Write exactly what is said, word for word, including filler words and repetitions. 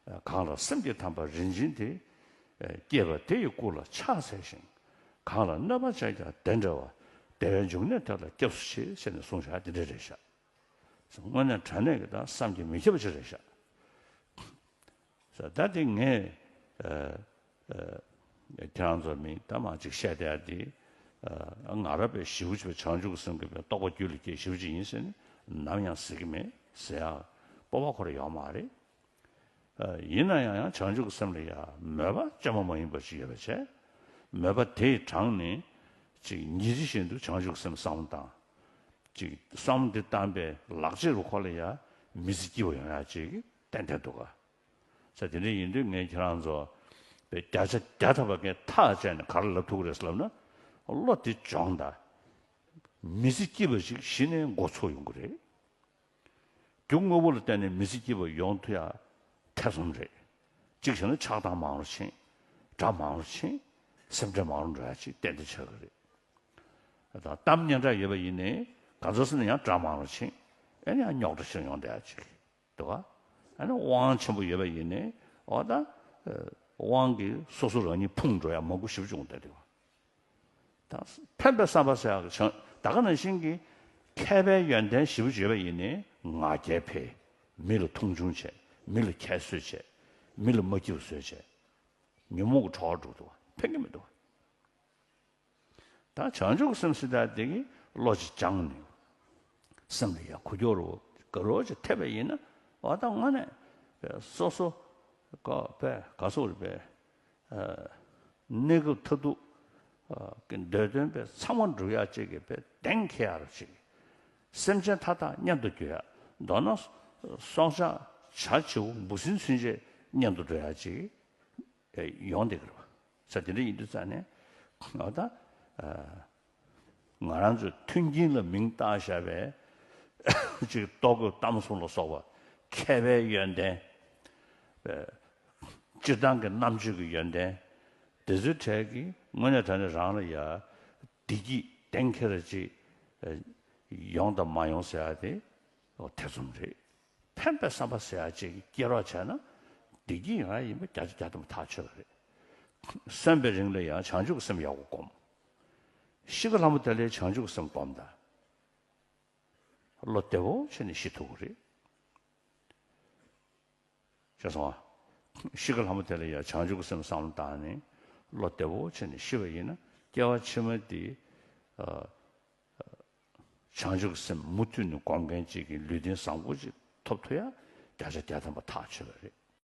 གང་ལ་སེམས་ཀྱི་དམ་པ་རིན་ཆེན་དེ། སྐྱེས་པ་དེ་ཡི་སྐུ་ལ་ཕྱག་འཚལ་ཞིང་། གང་ལ་གནོད་པ་བྱས་ཀྱང་དེ་འདྲ་བ། བདེ་བའི་འབྱུང་གནས་དེ་ལ་སྐྱབས་སུ་མཆི། ཟེར་ནས་གསུངས་བཞག་དེ་འདྲ་རེད་ཤག་དངོས་གནས་དྲང་གནས་ཀྱི་ད་བསམ་གྱིས་མི་ཁྱབ་པ་ཅིག་རེད་ཤག་ད་དེ་ངས་ཨ་ཨ་ཁྱེད་རང་ཚོ་མི་ད་མ་ཅིག་བཤད་བསྡད་ཡ་དེ་ཨ་ང་རང་པའི་ཞེ་པོ་ཅིག་པའི་བྱང་ཆུབ་ཀྱི་སེམས་ཀྱི་པའི་རྟོགས་པ་རྒྱུད་ལ་སྐྱེས་ཞེ་པོ་ཅིག་ཡིན་ཟེར་ནས་ནམ་ཡང་ཟེར་གྱི་མེད་ཟེར་ཡ་སྤོབས་པ་ཁོ་རང་ཡོད་མ་རེད། ཡིན་ན་ཡང་ཡང་བྱང་ཆུབ་ཀྱི་སེམས་ལ་ཡང་མོས་པ་བཅོས་མ་མ་ཡིན་པ་ཞིག་ཡོད་པ་བྱས། མོས་པ་དེ་དྲངས་ནས་ཅིག་ཉིན་གཅིག་བཞིན་དུ་བྱང་ཆུབ་ཀྱི་སེམས་བསམ་བློ་བཏང་། ཅིག་བསམ་བློ་འདི་བཏང་པའི་ལག་རྗེས་རུ་ཁོ་ལ་ཡང་མི་ཚེ་སྐྱིད་པོ་ཡོང་ཡག་ཅིག་ཏན་ཏན་འདུག་ག་ས་དེ་འདྲ་ཡིན་དུས་ངས་ཁྱེད་རང་ཚོ་པའི་བརྒྱ་ཆ་བརྒྱ་ཐམ་པ་ངས་ཐག་བཅད་ནས་ག་རེ་ལབ་ཐུབ་ཀྱི་རེད་ཟེར་ལབ་ན། བློ་དེ་སྦྱོངས་དང་། མི་ཚེ་སྐྱིད་པ་ཞིག་གཞི་ནས་འགོ་ཚུགས་ཡོང་གི་རེད། རྒྱུ་དངོས་པོ་ལ་བརྟེན་ནས་མི་ཚེ་སྐྱིད་པ་ཡོང་ཐུབ་ཡ་ཐེ་ཚོམ་རེད། གཅིག་བྱས་ན་ཆགས་སྡང་མང་རུ་ཕྱིན། དགྲ་མང་རུ་ཕྱིན། སེམས་ཁྲལ་མང་རུ་འགྲོ་ཡ་ཅིག་ཏན་ཏན་ཆགས་ཀྱི་རེད། ད་གཏམ་སྙན་གྲགས་ཡོད་པ་ཡིན་ནའི་ག་ཚོད་ཟེར་ན་ཡང་དགྲ་མང་རུ་ཕྱིན། ཨེ་ནི་ཡང་རྙོག་དྲ་ཞིག་ཡོང་བསྡད་ཡ་ཅིག་འདུག་ག་ཨ་ནི་དབང་ཆེན་པོ་ཡོད་པ་ཡིན་ནའི་འོ་ད་དབང་གིས་སོ་སོ་རང་ཉིད་ཕུང་འགྲོ་ཡ་མང་པོ་ཞེ་པོ་ཅིག་ཡོང་བསྡད་འདུག་ག་ད་ཕན་པའི་བསམ་པ་ཟེར་ཡག་གི་བྱང་ད་ག་ནང་བཞིན་གྱི་མཁས་པའི་ཡོན་ཏན་ཞེ་པོ་ཅིག་ཡོད་པ་ཡིན་ནའི་ང་རྒྱལ་འཕེལ། མི་ལ་མཐོང་ཆུང་བྱས། མི་ལ་ཁྱད་གསོད་བྱས། མི་ལ་མ་སྐྱིད་པ་བཟོས་བྱས། ཉོན་མོངས་ཀྱི་གྲོགས་འགྲོ་འདུག་ཕན་གྱི་མི་འདུག་ད་བྱང་ཆུབ་སེམས་ཟེར་ཡག་དེ་གི་བློ་ཅིག་སྦྱངས་ནས་སེམས་ལ་ཡ་ཁུ་སྐྱོར་རོ་དགའ་རོ་ཅིག་ཐེབས་པ་ཡིན་ན་འོ་ད་དངོས་གནས་སོ་སོ་ག་པས་ག་སོགས་རེད་པས། གནས་སྐབས་མཐར་ཐུག་གི་འདོད་དོན་པའི་ཚང་མ་འགྲུབ་ཡག་ཅིག་གི་པའི་གདེང་འཁེལ་ཡག་ཅིག་སེམས་ཅན་མཐའ་དག་མཉམ་དུ་འགྱུར་ཡག་མདོར་ན་སྲོག་ཆགས་བྱ་བྱིའུ་འབུ་སྲིན་ཚུན་ཆད་མཉམ་དུ་འགྲོ་ཡག་ཅིག་ཡོང་བསྡད་ཀྱི་རེད་པ། ས་དེ་འདྲ་ཡིན་དུས་ཙང་ནས་འོ་ད། ང་རང་ཚོའི་མཐུན་རྐྱེན་ལ་མིང་བཏགས་བཞག་པའི་ཅིག་ལྟོ་གོས་གཏམ་གསུམ་ལ་སོགས་པ་མཁས་པའི་ཡོན་ཏན། སྤྱིར་བཏང་གི་རྣམ་དཔྱོད་ཀྱི་ཡོན་ཏན། དེ་ཚོའི་གྲས་ཀྱིས་དངོས་གནས་དྲང་གནས་རང་ལ་ཡ་བདེ་སྐྱིད་གཏན་འཁེལ་ཅིག་ཡོང་དང་མ་ཡོང་ཟེར་ཡ་དེ་ཐེ་ཚོམ་རེད། ཕན་པའི་བསམ་པ་ཟེར་ཡ་ཅིག་སྐྱེ་རོགས་བྱས་ན་བདེ་སྐྱིད་ཡོང་ཡ་ཡིན་པ་བརྒྱ་ཆ་བརྒྱ་ཐམ་པ་ཐག་ཆོད་པ་རེད། གསོན་པའི་རིང་ལ་ཡང་བྱང་ཆུབ་ཀྱི་སེམས་ཡག་པོ་སྒོམ། ཤི་ཁ་ལྷ་མོ་དེ་ལས་བྱང་ཆུབ་ཀྱི་སེམས་སྒོམ་དང་། བློ་བདེ་བོ་བྱས་ནས་ཤི་ཐུབ་ཀྱི་རེད། ཤེས་སོང་ཨ། ཤི་ཁ་ལྷ་མོ་དེ་ལ་ཡང་བྱང་ཆུབ་ཀྱི་སེམས་བསམ་བློ་བཏང་ནས་བློ་བདེ་བོ་བྱས་ནས་ཤི་བ་ཡིན་ན་སྐྱེ་བ་ཕྱི་མ་དེ། བྱང་ཆུབ་ཀྱི་སེམས་མུ་མཐུད་ནས་སྒོམ་མཁན་གཅིག་གིས་ལུས་རྟེན་བཟང་པོ་ཅིག་ཐོབ་ཐུབ་ཡ་བརྒྱ་ཆ་བརྒྱ་ཐམ་པ་ཐག་ཆོད་པ་རེད།